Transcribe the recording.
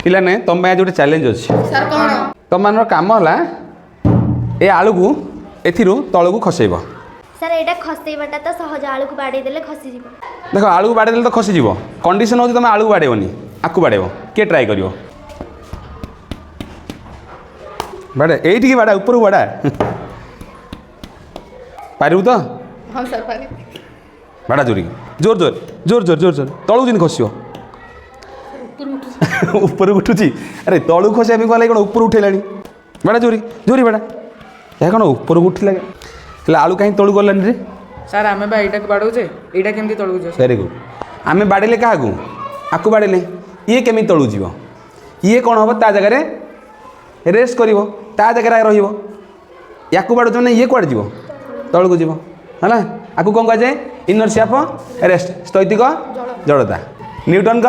ପିଲାମାନେ, ତମ ପାଇଁ ଆଜି ଗୋଟେ ଚ୍ୟାଲେଞ୍ଜ ଅଛି। ସାର୍, କ'ଣ? ତମମାନଙ୍କର କାମ ହେଲା ଏ ଆଳୁକୁ ଏଥିରୁ ତଳକୁ ଖସେଇବ। ସାର୍, ଏଇଟା ଖସେଇବାଟା ତ ସହଜ, ଆଳୁକୁ ବାଡ଼େଇ ଦେଲେ ଖସିଯିବ। ଦେଖ, ଆଳୁକୁ ବାଡ଼େଇ ଦେଲେ ତ ଖସିଯିବ। କଣ୍ଡିସନ୍ ହେଉଛି ତମେ ଆଳୁକୁ ବାଡ଼େଇବନି, ଆକୁ ବାଡ଼େଇବ। କିଏ ଟ୍ରାଏ କରିବ? ବାଡ଼େ, ଏଇଠିକି ବାଡ଼ା, ଉପରକୁ ବାଡ଼ା। ପାରିବୁ ତ? ହଁ ସାର୍, ପାରିବି। ବାଡ଼ା ଜୋରିକି, ଜୋର ଜୋର ଜୋର ଜୋର ଜୋର ଜୋର। ତଳକୁ ଯେମିତି ଖସିବ। ଉପରକୁ ଉଠୁଛି। ଆରେ, ତଳକୁ ଖସିବା ପାଇଁ କହିଲା, କ'ଣ ଉପରୁ ଉଠେଇଲାଣି? ବାଡ଼ା, ଜୋରି ଜୋରି ବାଡ଼ା। ଏହା କ'ଣ ଉପରକୁ ଉଠିଲା? ହେଲେ ଆଳୁ କାହିଁ ତଳକୁ ଗଲାନି ରେ? ସାର୍, ଆମେ ବା ଏଇଟାକୁ ବାଡ଼ଉଛେ, ଏଇଟା କେମିତି ତଳକୁ ଯିବ? Very good. ଆମେ ବାଡ଼େଇଲେ କାହାକୁ? ଆକୁ ବାଡ଼େଇଲେ ଇଏ କେମିତି ତଳକୁ ଯିବ? ଇଏ କ'ଣ ହେବ? ତା ଜାଗାରେ ରେଷ୍ଟ କରିବ, ତା ଜାଗାରେ ରହିବ। ୟାକୁ ବାଡ଼ୁଛ ମାନେ ଇଏ କୁଆଡ଼େ ଯିବ? ତଳକୁ ଯିବ। ହେଲା, ଆକୁ କ'ଣ କୁହାଯାଏ? ଇନର୍ସିଆ ଅଫ୍ ରେଷ୍ଟ, ସ୍ଥୈତିକ ଜଡ଼ତା। ନ୍ୟୁଟନଙ୍କ